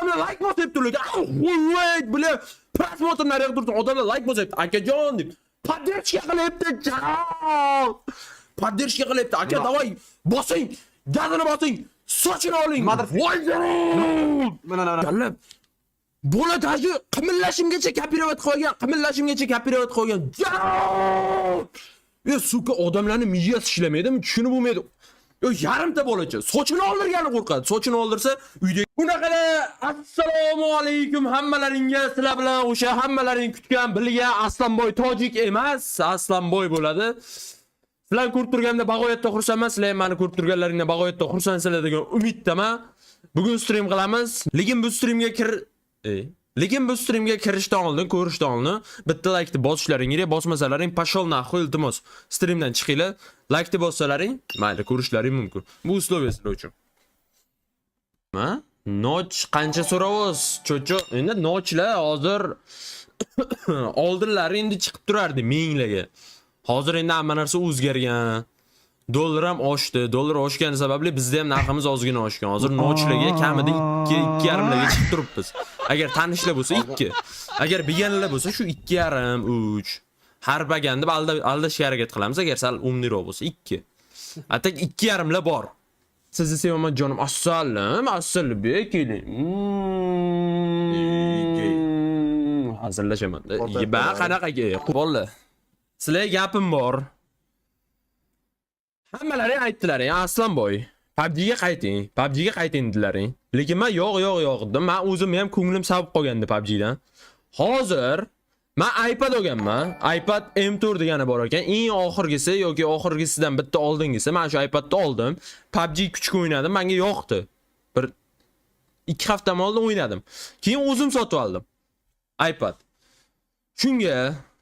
Odamlar layk bosyapti ularga. Охуеть, бля. Просмотр naryoqda tursin, odamlar layk bosyapti. Akajon deb. Поддержка qilyapti, jon. Поддержка qilyapti. Aka, давай, bosing. Gazini bosing. Sochini oling. Nimadir- Voy jon. Mana mana. Kalla. Bola даже qimillashimgacha копировать qo'ygan, qimillashimgacha копировать qo'ygan. Jon! E, сука, odamlarning miyasi ishlamaydimi? Tushunib bo'lmaydi. Yo, yarimta bolacha sochini oldirgani qo'rqadi. Sochini oldirsa uyda bunaqada. Assalomu alaykum hammalaringga. Sizlar bilan o'sha hammalaring kutgan, bilgan Aslanboy tojik emas, Aslanboy bo'ladi. Sizlar ko'rib turganda bag'oyatda xursandman, sizlar ham meni ko'rib turganlaringda bag'oyatda xursandsizlar degan umiddaman. Bugun stream qilamiz. Lekin bu streamga kirishdan oldin, ko'rishdan oldin bitta laykni bosishlaring kerak. Bosmasalaring, пошёл нахуй, iltimos. Streamdan chiqinglar. Laykni bossalaring, mayli, ko'rishlaring mumkin. Bu условия sizlar uchun. Ha? Noch qancha so'ravsiz? Cho'cho, endi nochlar hozir oldinlari endi chiqib turardi minglarga. Hozir endi hamma narsa o'zgargan. Dollar ham oshdi. Dollar oshgani sababli bizda ham narximiz ozgina oshgan. Hozir nochlarga kamida 2, 2,5 larga chiqib turibmiz. Agar tanishlar bo'lsa 2. Agar bilganlar bo'lsa shu 2,5, 3. Harbagan deb aldashga harakat qilamiz agar sal умный roq bo'lsa 2. А так 2,5 lar bor. Sizni sevaman, jonim. Assalim, Assalbek, keling. Hazillashaman. Ba qanaqa bolalar? Sizlarga gapim bor. Hammalaring aytdilaring, Aslanboy, PUBG'ga qayting, PUBG'ga qayting dedilaring. Lekin men yo'q, yo'q, yo'q dedim. Men o'zimni ham ko'nglim savib qolgandi PUBG'dan. Hozir men iPad olganman. iPad M4 degani bor ekan. Eng oxirgisi yoki oxirgisidan bitta oldingisi. Men shu iPadni oldim. PUBG kuchga o'ynadim, menga yoqdi. Bir 2 hafta oldin o'ynadim. Keyin o'zim sotib oldim iPad. Shunga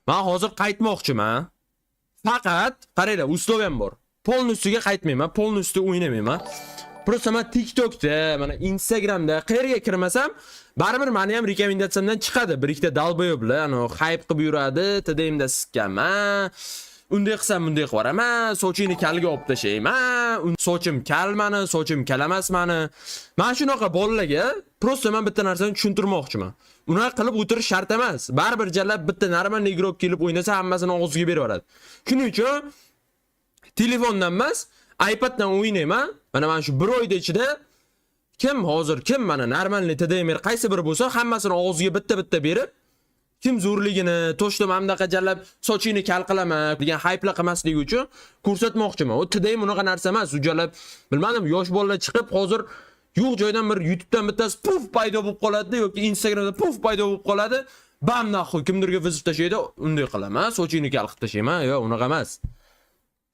men hozir qaytmoqchiman. Faqat qaranglar, условия m bor. Полностью ga qaytmayman, полностью o'ynamayman. Просто men TikTokda, mana Instagramda qayerga kirmasam, baribir meni ham rekomendatsiyamdan chiqadi. Bir ikkita долбоёб lar, ano хайп qilib yuradi, TDMda sikkanman. Unday qilsam bunday qilib yuboraman, sochingni kalga olib tashlayman, sochim kal mani, sochim kal emas mani. Mana shunaqa bolalarga просто men bitta narsani tushuntirmoqchiman. Unaqa qilib o'tirish shart emas. Baribir jalab bitta нормальный игрок kelib o'ynasa, hammasini og'ziga berib yuboradi. Shuning uchun telefondan emas, iPaddan o'ynayman. Mana shu bir oyda ichida kim hozir, kim mana нормальный TDMR qaysi biri bo'lsa, hammasini og'ziga bitta-bitta berib, kim zo'rligini, to'shda mana bunaqa jalab sochingni kal qilaman degan хайп lar qilmasligi uchun ko'rsatmoqchiman. U TDM unaqa narsa emas. U jalab bilmadim, yosh bolalar chiqib hozir yo'q joydan bir YouTube'dan bittasi puf paydo bo'lib qoladi yoki Instagramda puf paydo bo'lib qoladi. Bam, нахуй, kimdirga вызов tashlaydi, unday qilaman, sochingni kal qilib tashlayman. Yo'q, unaqa emas.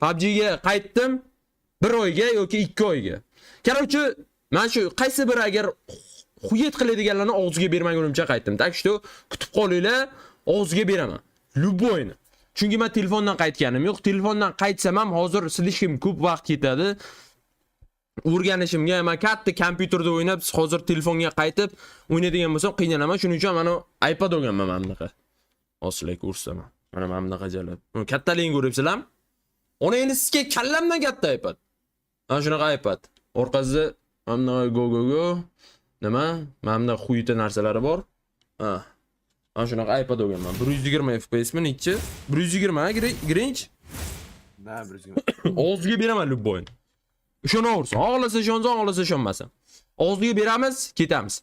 PUBG'ga qaytdim bir oyga yoki 2 oyga. Короче, mana shu qaysi biri agar хует qiladiganlarni og'ziga bermagunimcha qaytdim. Так что kutib qolinglar, og'ziga beraman. Любой ni. Chunki men telefondan qaytganim yo'q. Telefondan qaytsam ham hozir слишком ko'p vaqt ketadi. O'rganishimga men katta kompyuterda o'ynab, hozir telefonga qaytib o'ynaydigan bo'lsam qiynalaman. Shuning uchun mana iPad olganman mana bunaqa. Hozir sizlarga ko'rsataman. Mana bunaqa jalab. Kattaligini ko'ryapsizlarmi? Uni endi sizga kallamdan katta iPad. Mana shunaqa iPad. Orqasida mana bunaqa go go go. Nima? Mana bunaqa xuyita narsalari bor. Ha. Mana shunaqa iPad olganman. 120 FPS mi nechi? 120 Grinch. Na, 120. Og'ziga beraman любой. Ishonaversin. Xohlasa ishonsin, xohlasa ishonmasin. Og'ziga beramiz, ketamiz.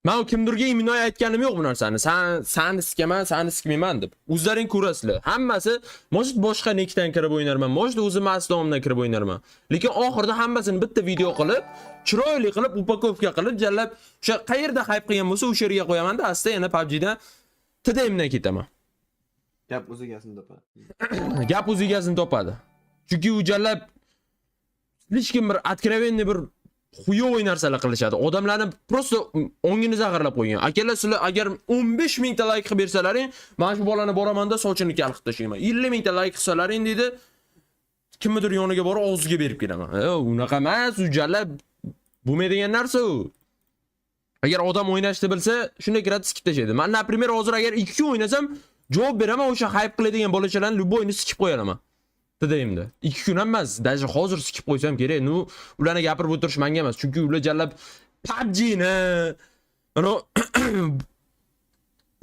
Men kimdirga именно aytganim yo'q bu narsani. San sani sikaman, sani sikmayman deb. O'zlaring ko'rasizlar. Hammasi, может, boshqa nikdan kirib o'ynarman, может, o'zim aslomdan kirib o'ynarman. Lekin oxirida hammasini bitta video qilib, chiroyli qilib, упаковка qilib, jallab o'sha qayerda хайп qilgan bo'lsa, o'sha yerga qo'yaman-da, asta yana PUBG'dan TDMdan ketaman. Gap o'z egasini topadi. Gap o'z egasini topadi. Chunki u jallab слишком bir откровенный bir хуёвый narsalar qilishadi. Odamlarni просто ongini zaharlab qo'ygan. Akalar, sizlar agar 15 mingta layk qilib bersalaring, mana shu bolani boramanda sochini kal qilib tashlayman. 50 mingta layk qilsalaring deydi, kimnidir yoniga borib og'ziga berib kelaman. E, unaqa emas, u jallab bo'lmaydigan narsa u. Agar odam o'ynashni bilsa, shunday kiradi, sikib tashlaydi. Men, например, hozir agar 2 kun o'ynasam, javob beraman, o'sha хайп qiladigan bolachalarni любой ni sikib qo'yaraman. TDMda. 2 kun ham emas, даже hozir sikib qo'ysam kerak. Ну, ularni gapirib o'tirish menga emas, chunki ular jallab PUBG'ni mana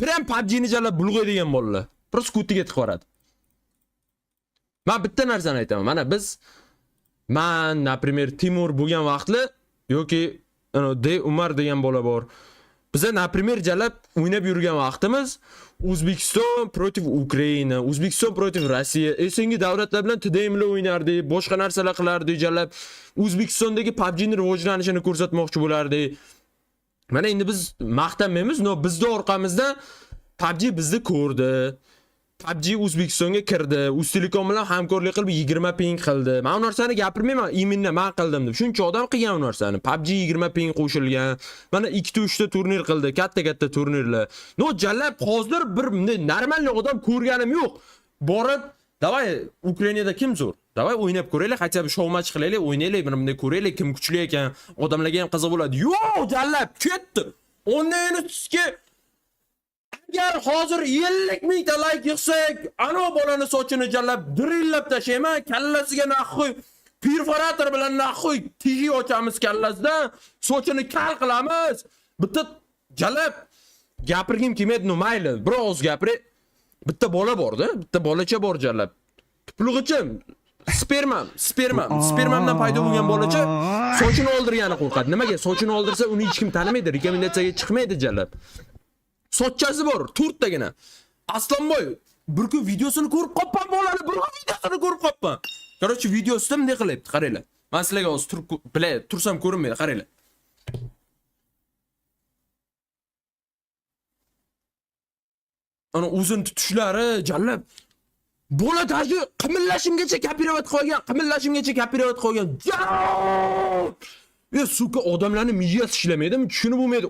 prям PUBG'ni jallab bulg'aydigan bolalar. Просто ko'tiga tiqib yuboradi. Men bitta narsani aytaman. Mana biz, man, например, Timur bo'lgan vaqtlar yoki D Umar degan bola bor. Biza, например, jalab o'ynab yurgan vaqtimiz O'zbekiston против Ukraina, O'zbekiston против Rossiya, СНГ davlatlar bilan TDMlar o'ynardik, boshqa narsalar qilardik, jalab O'zbekistondagi PUBG'ni rivojlanishini ko'rsatmoqchi bo'lardik. Mana endi biz maqtanmaymiz, но bizni orqamizda PUBG bizni ko'rdi. PUBG O'zbekistonga kirdi. Uztelecom bilan hamkorlik qilib 20 ping qildi. Men u narsani gapirmayman, именно men qildim deb. Shuncha odam qilgan u narsani. PUBG 20 ping qo'shilgan. Mana 2 ta 3 ta turnir qildi, katta-katta turnirlar. Но jallab hozir bir bunday нормальный odam ko'rganim yo'q. Borib, давай, Ukrainada kim zo'r? Давай o'ynab ko'raylik, хотя бы show match qilaylik, o'ynaylik, bir bunday ko'raylik kim kuchli ekan. Odamlarga ham qiziq bo'ladi. Yo'q, jallab ketdi. O'rnini agar hozir 50 mingta layk yig'sak, ano bolani sochini jallab drillab tashlayman, kallasiga нахуй perforator bilan нахуй teshik ochamiz kallasidan, sochini kal qilamiz. Bitta jallab gapirgim kelmaydi, но mayli, bir og'iz gapiray. Bitta bola borda, bitta bolacha bor jallab. Tuplug'ichim, spermam, spermam, spermamdan paydo bo'lgan bolacha sochini oldirgani qo'rqadi. Nimaga? Sochini oldirsa uni hech kim tanimaydi, rekomendatsiyaga chiqmaydi jallab. Sochchasi bor, to'rttagina. Aslonboy bir kun videosini ko'rib qolibman bolani, bir kun videosini ko'rib qolibman. Короче, videosida bunday qilyapti, qaranglar. Men sizlarga hozir turib, bila, tursam ko'rinmaydi, qaranglar. Ana o'zini tutishlari jallab bola даже qimillashimgacha копировать qilgan, qimillashimgacha копировать qilgan. E, сука, odamlarning miyasi ishlamaydimi? Tushunib bo'lmaydi.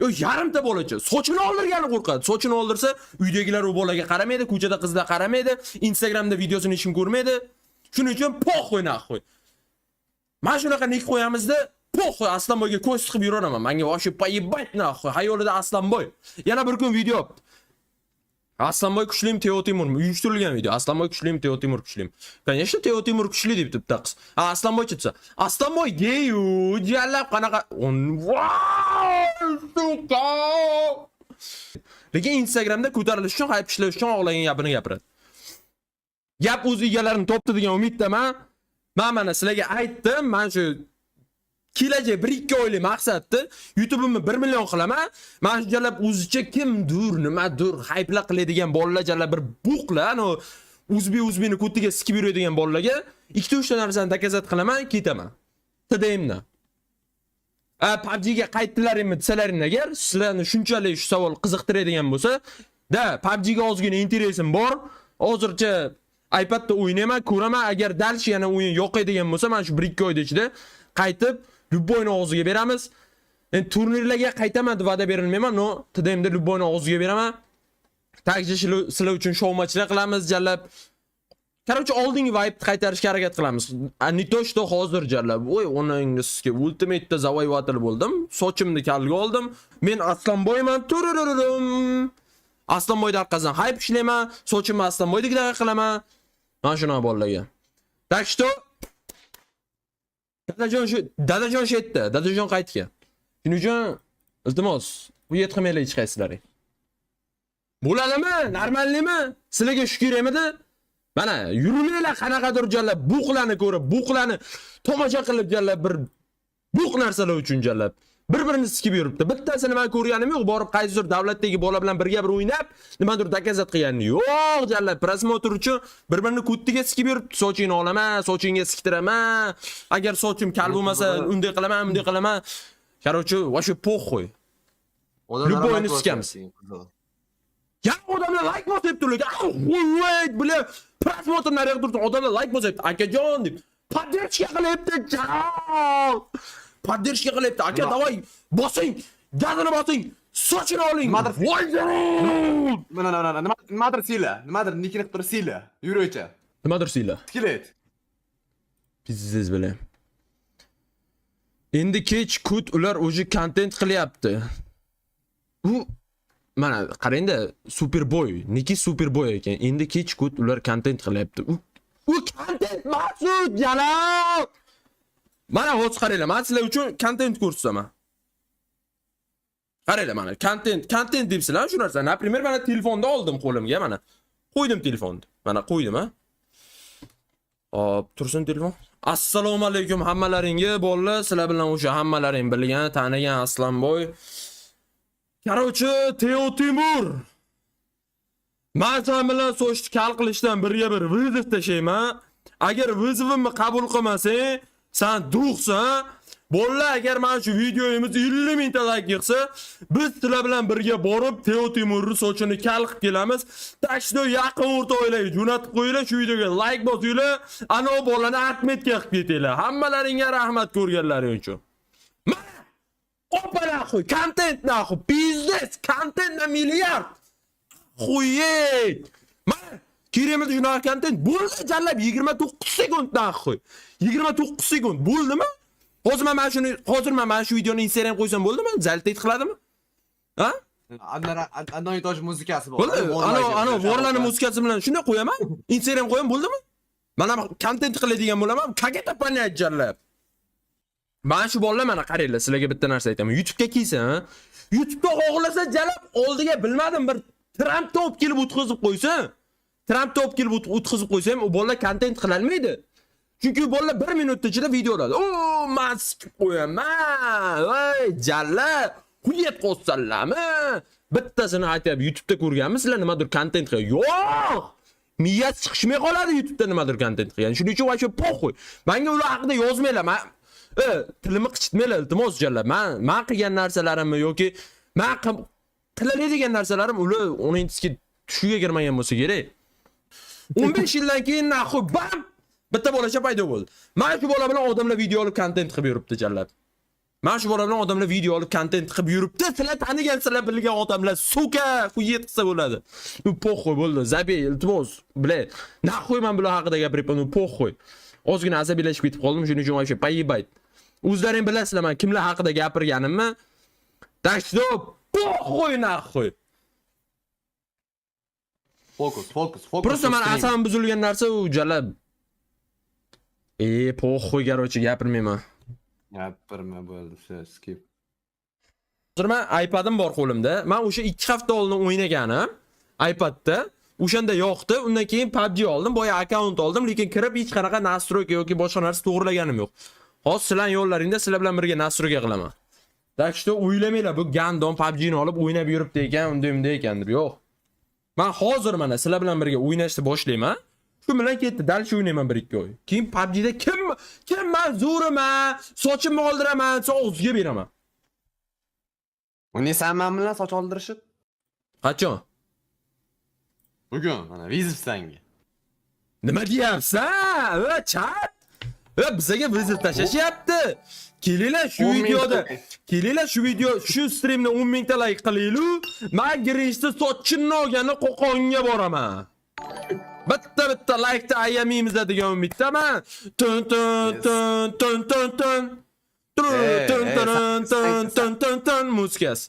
Yo, yarimta bolacha sochini oldirgani qo'rqadi. Sochini oldirsa, uydagilar u bolaga qaramaydi, ko'chada qizlar qaramaydi, Instagramda videosini hech kim ko'rmaydi. Shuning uchun похуй нахуй. Mana shunaqa nik qo'yamizda, похуй, Aslonboyga ko'z tiqib yuraman. Menga вообще поебать нахуй. Hayolida Aslonboy. Yana bir kun video olibdi. Aslonboy kuchlimi, Teo Timurmi? Uyushtirilgan video. Aslonboy kuchlimi, Teo Timur kuchlimi? Конечно, Teo Timur kuchli debdi bitta qiz. Ha, Aslonboychi desa, Aslonboy geyu, jallab qanaqa. Voy, сука! Lekin Instagramda ko'tarilish uchun, hayp ishlash uchun xohlagan gapini gapiradi. Gap o'z egalarini topdi degan umiddaman. Men mana sizlarga aytdim, men shu kelajak 1-2 oylik maqsadni YouTube'imni 1 million qilaman. Mana shu jalab o'zicha kimdir, nimadir hayplar qiladigan bolalar jalab bir buqlar, ano o'zbek o'zbekni ko'tiga sikib yuradigan bolalarga ikkita uchta narsani доказать qilaman, ketaman. TDMdan. A, PUBG'ga qaytdilaringmi desalaring agar, sizlarni shunchalik shu savol qiziqtiradigan bo'lsa, да, PUBG'ga ozgina интерес im bor. Hozircha iPadda o'ynayman, ko'raman, agar дальше yana o'yin yoqadigan bo'lsa, mana shu 1-2 oyda ichida qaytib любой ni og'ziga beramiz. Endi turnirlarga qaytaman deb va'da berilmayman, но TDMda любой ni og'ziga beraman. Также sizlar uchun show matchlar qilamiz, jallab. Короче, oldingi vibe qaytarishga harakat qilamiz. А не то, что hozir jallab, voy, onangni sizga ultimate'da завоеватель bo'ldim. Sochimni kalga oldim. Men Aslonboyman. Turururum. Aslonboyni orqasidan hayp ishlayman. Sochimni Aslonboydagidaqa qilaman. Mana shunaqa bolalarga. Так что dadajon shu, dadajon shu yerda, dadajon qaytgan. Shuning uchun iltimos, uyat qilmanglar hech qaysilaring. Bo'ladimi? Нормальный mi? Sizlarga shu kerakmidi? Mana yurmanglar qanaqadir jallab buqlarni ko'rib, buqlarni tomosha qilib jallab bir buq narsalar uchun jallab bir-birini sikib yuribdi. Bittasini men ko'rganim yo'q, borib qaysidir davlatdagi bola bilan birga bir o'ynab, nimadir доказать qilgani yo'q, jallab просмотр uchun bir-birini ko'ttiga sikib yuribdi. Sochingni olaman, sochingga siktiraman. Agar sochim kal bo'lmasa, unday qilaman, bunday qilaman. Короче, вообще похуй. Любой ni sikamiz. Ya odamlar layk bosyapti ularga. Охуеть, бля. Просмотр naryoqda tursin, odamlar layk bosyapti. Akajon deb. Поддержка qilyapti. Jon. Поддержка qilyapti. Aka, давай, bosing. Gazini bosing. Sochini oling. Nimadir- Voy jon. Mana mana nima nimadir siyla. Nimadir nikini qilib turib siyla. Yuragicha. Nimadir siyla. Skelet. Pizziz bilan. Endi kech kut, ular уже kontent qilyapti. U mana qarangda, Superboy, Niki Superboy ekan. Endi kech kut, ular kontent qilyapti. U U kontent, Masud jalab. Mana hozir qaranglar, men sizlar uchun kontent ko'rsataman. Qaranglar mana, kontent, kontent debsizlar shu narsa. Например, mana telefonda oldim qo'limga, mana. Qo'ydim telefonni. Mana qo'ydim, ha. Hop, tursin telefon. Assalomu alaykum hammalaringga, bolalar, sizlar bilan o'sha hammalaring bilgan, tanigan Aslanboy. Короче, Teo Timur. Men sen bilan sochni kal qilishdan birga bir вызов tashlayman. Agar вызов imni qabul qilmasang, san друг san. Bolalar, agar mana shu videomiz 50 mingta like yig'sa, biz sizlar bilan birga borib Teo Timurni sochini kal qilib kelamiz. Так что yaqin o'rtoqlarga jo'natib qo'yinglar, shu videoga like bosinglar, ana u bolani отметка qilib ketinglar. Hammalaringga rahmat ko'rganlaring uchun. Mana опа нахуй, kontent нахуй, пиздец, kontent на миллиард. Хуеть. Mana kerakmidi shunaqa kontent? Bo'ldi jallab 29 sekund нахуй. 29 sekund bo'ldimi? Hozir men mana shu videoni Instagram qo'ysam bo'ldimi? Залететь qiladimi? Ha? Одно и то же muzikasi bor. Bo'ldi. Ana Vorlani muzikasi bilan shunday qo'yaman. Instagram qo'yam bo'ldimi? Mana kontent qiladigan bo'laman. Как это понять, jallab? Mana shu bolalar, mana qaranglar, sizlarga bitta narsa aytaman. YouTube'ga kelsa, YouTube'da xohlasa jalab oldiga bilmadim bir Trampni olib kelib o'tkazib qo'ysa, Trampni olib kelib o'tkazib qo'ysa ham u bolalar kontent qila olmaydi. Chunki u bolalar 1 minutda ichida video oladi. O, men sikib qo'yaman. Voy, jallab, хуеть qo'ysanlarmi? Bittasini aytyapti, YouTube'da ko'rganmisizlar nimadir kontent qilgan? Yo'q! Miyasi chiqishmay qoladi YouTube'da nimadir kontent qilgan. Shuning uchun вообще похуй. Menga ular haqida yozmanglar. Men tilimni qichitmanglar, iltimos jallab. Men qilgan narsalarimni yoki men qiladigan narsalarim ular uning tushiga kirmagan bo'lsa kerak. 15 yildan keyin нахуй bam bitta bolacha paydo bo'ldi. Mana shu bola bilan odamlar video olib kontent qilib yuribdi jallab. Mana shu bola bilan odamlar video olib kontent qilib yuribdi. Sizlar tanigan, sizlar bilgan odamlar, сука, хуеть qilsa bo'ladi. Ну похуй bo'ldi. Забей, iltimos. Бля, нахуй men bular haqida gapiryapman, ну похуй. Ozgina asabiylashib ketib qoldim, shuning uchun вообще поебать. O'zlaring bilasizlar men kimlar haqida gapirganimni. Так что похуй нахуй. Fokus, fokus, fokus. Просто man stream. Asabim buzilgan narsa u jalab. E, похуй, короче, gapirmayman. Gapirma bo'ldi, все, skip. Hozir man iPad'im bor qo'limda. Men o'sha 2 hafta oldin o'ynaganim iPad'da o'shanda yoqdi. Undan keyin PUBG oldim, boya akkaunt oldim, lekin kirib hech qanaqa настройка yoki boshqa narsa to'g'rilaganim yo'q. Hozir sizlarning yo'llaringda sizlar bilan birga настройка qilaman. Так что o'ylamanglar bu гандон PUBG'ni olib o'ynab yuribdi ekan, unday bunday ekan deb. Yo'q. Men hozir mana sizlar bilan birga o'ynashni boshlayman. Shu bilan ketdi, дальше o'ynayman 1-2 oy. Keyin PUBG'da kim man zo'riman, sochimni oldiraman, desa og'ziga beraman. O'ynaysan man bilan soch oldirishib? Qachon? Bugun mana вызов sanga. Nima deyapsan? Va chat. Va bizaga вызов tashlashyapti. Kelinglar shu 10 ming videoda. like. Kelinglar shu video, shu streamda 10 mingta like qilaylik. Men Grinchni sochimni olgani Qo'qonga boraman. Bitta bitta like'ni ayamaymiz degan umiddaman. Tun tun tun tun tun tun. Tun tun tun tun tun tun tun muzikasi.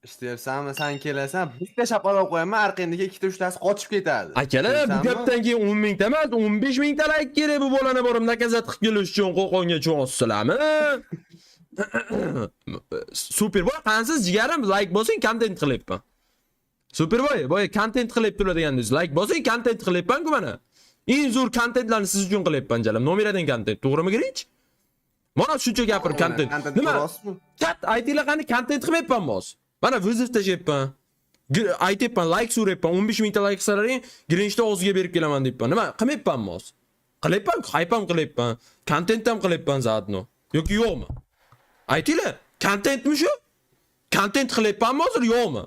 Ishlayapsanmi, san kelasan, bitta shapaloq qo'yaman, orqangdagi ikkita uchtasi qochib ketadi. Akalar, bu Tushunyapsanmi? gapdan keyin 10 mingta emas, 15 mingta like kerak bu bolani borib наказать qilib kelish uchun Qo'qonga cho'g'sizlarmi? Superboy qansiz jigarim, like bosing, kontent qilyapman. Superboy, boy kontent qilyapti degandingiz. Like bosing, kontent qilyapman-ku mana. Eng zo'r kontentlarni siz uchun qilyapman jalam. Номер один kontent. To'g'rimi, Grinch? Mana shuncha gapirib kontent. Kontent Nima? ko'ryapsizmi? Chat aytinglar qani, kontent qilmayapmanmi hozir? Mana вызов tashlayapman. Aytyapman, like so'rayapman. 15 mingta like qilsalaring, Grinchni og'ziga berib kelaman deyapman. Nima qilmayapmanmi hozir? Qilyapman, хайп ham qilyapman. Kontent ham qilyapman заодно. Yoki yo'qmi? Aytinglar, kontentmi shu? Kontent qilyapmanmi hozir, yo'qmi?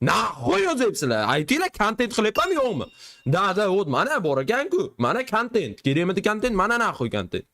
Нахуй yozyapsizlar? Aytinglar, kontent qilyapmanmi, yo'qmi? Да, да, вот mana bor ekan-ku. Mana kontent. Kerakmidi kontent? Mana нахуй kontent.